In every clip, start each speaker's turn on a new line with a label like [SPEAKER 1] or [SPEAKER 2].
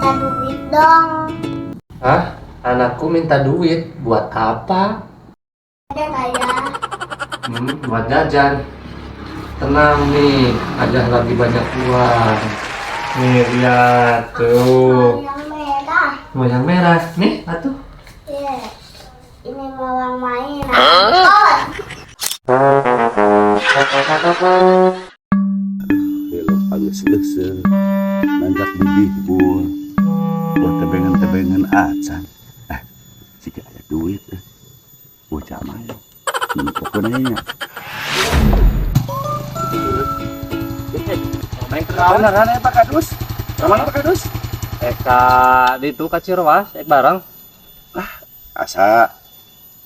[SPEAKER 1] Minta duit dong.
[SPEAKER 2] Hah? Anakku minta duit buat apa?
[SPEAKER 1] Ada ayah.
[SPEAKER 2] Buat jajan. Tenang nih, ayah lagi banyak uang. Nih lihat tuh.
[SPEAKER 1] Mau yang merah.
[SPEAKER 2] Mau yang merah. Nih, atuh.
[SPEAKER 1] Iya. Ini mau yang main. Oh.
[SPEAKER 3] Belok geus leuseuh nanjak bibih bul buat tebengan-tebengan acan, ah jika ada duit, eh bocah mah ini pokoknya nya. Beneran ya, Pak Kadus? Kemana, Pak Kadus?
[SPEAKER 2] Eka di itu ka Ciroas, ek bareng.
[SPEAKER 3] Asa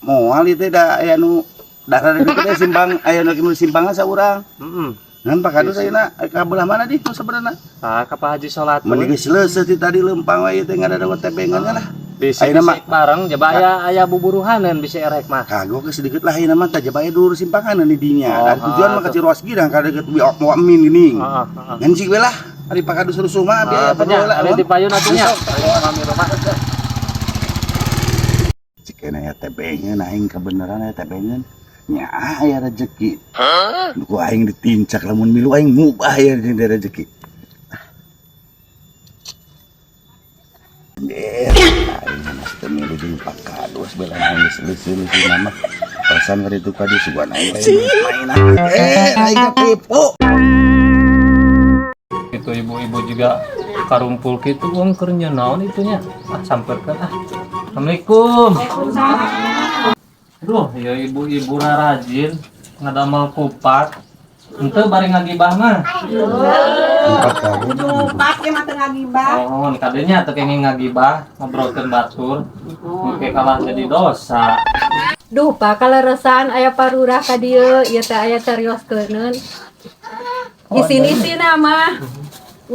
[SPEAKER 3] moal itu da aya nu darah di teh simpang, aya nu simpangan saurang. Ngan Pak Kadus ayeuna ka belah mana di nu sebenarna?
[SPEAKER 2] Tah, ka Pak Haji Solatun.
[SPEAKER 3] Mending geus leuseuh ti tadi leumpang wae teh ngadada tebengan lah.
[SPEAKER 2] Bisi
[SPEAKER 3] Ayeuna
[SPEAKER 2] bisi
[SPEAKER 3] mah
[SPEAKER 2] ek bareng, jaba aya aya buburuhaneun bisi erek mah.
[SPEAKER 3] Kagok geus sedikit lah ayeuna mah tah, jaba aya dulur simpangan di dinya.
[SPEAKER 2] Oh,
[SPEAKER 3] Dan tujuan mah ka Ciroas girang ka deukeut mau amin geuning.
[SPEAKER 2] Heeh, heeh.
[SPEAKER 3] Ngan cik we lah ari Pak Kadus rusuh mah abi aya
[SPEAKER 2] Ah, tanya,
[SPEAKER 3] perlu lah.
[SPEAKER 2] ada di payun atunya.
[SPEAKER 3] Sok.
[SPEAKER 2] Ayo kami rumah.
[SPEAKER 3] Cik aya tebengan aing kebenaran aya tebengan. Nya aya rezeki. Nu ku aing ditincak lamun milu aing mubah aya jeung rezeki. Der, aing mah teu milu jeung Pak Kadus bela nangis leuseun-leuseun mah. Pasan ka ditu ka dieu sugan aing main. Eh, aing katipu.
[SPEAKER 2] Itu ibu-ibu juga karumpul kitu uang keur naon itunya. Ah, samperkeun ah. Assalamualaikum. Duh, ya ibu-ibu rajin ngadamel kupat. Henteu bari ngagibah mah.
[SPEAKER 3] 4 tahun.
[SPEAKER 4] Pak ya mah teu ngagibah.
[SPEAKER 2] Oh, kadenya teu kenging ngagibah, ngobrolkeun batur. Engke kalah jadi dosa.
[SPEAKER 5] Duh, Pak, kaleresan aya parurah ka dieu, ieu teh aya carioskeun. Isin-isina mah.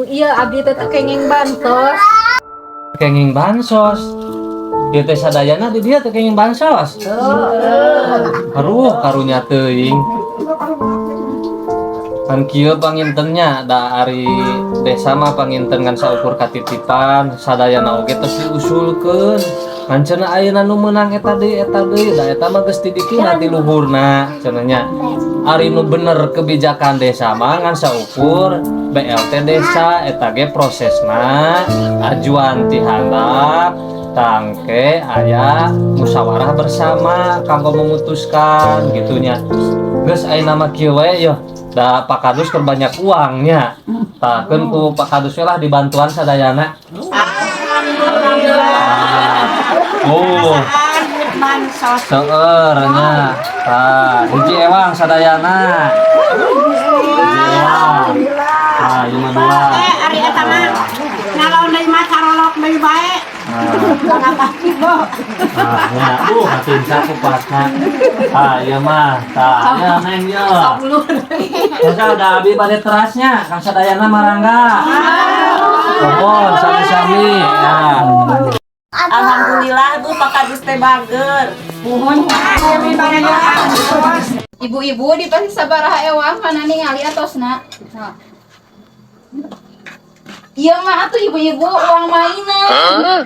[SPEAKER 5] Ieu abdi teh teu kenging bansos.
[SPEAKER 2] Kenging bansos. Ieu teh sadayana di dieu teh kenging bansos. Aduh, karunya teuing. Kan kieu pangintennya da ari desa mah panginten ngan saukur katitipan sadayana oge tos diusulkeun. Ngan cenah ayeuna nu meunang eta deui da eta mah geus ti dituna ti luhurna cenah nya. Ari nu bener kebijakan desa mah ngan saukur BLT desa eta ge prosesna ajuan ti handap tangke aya musyawarah bersama kanggo memutuskan gitunya. Geus ayeuna mah kieu we yo da Pak Kadus keur banyak uangnya. Tah keun ku Pak Kadus we lah dibantuan sadayana. Oh,
[SPEAKER 4] Bansos.
[SPEAKER 2] Seueur nya. Tah, hiji ewang sadayana. Hiji ewang. Tah, ieu mah dua.
[SPEAKER 4] Eh, ari eta mah nyalon deui mah carolok deui bae.
[SPEAKER 2] Nah,
[SPEAKER 4] Ngapa bo?
[SPEAKER 2] nah, nya. Katincak kupatna. Tah, ieu mah. Tah, ya neng ye. Masa ada abi bade terasnya, Kang sadayana marangga. Mohon sami-sami. Ya.
[SPEAKER 4] Alhamdulillah tuh Pak Kadus teh bager. Muhun.
[SPEAKER 5] Ibu-ibu di pasti sabaraha ewang kana ningali atosna. Iya mah atuh ibu-ibu uang mainan.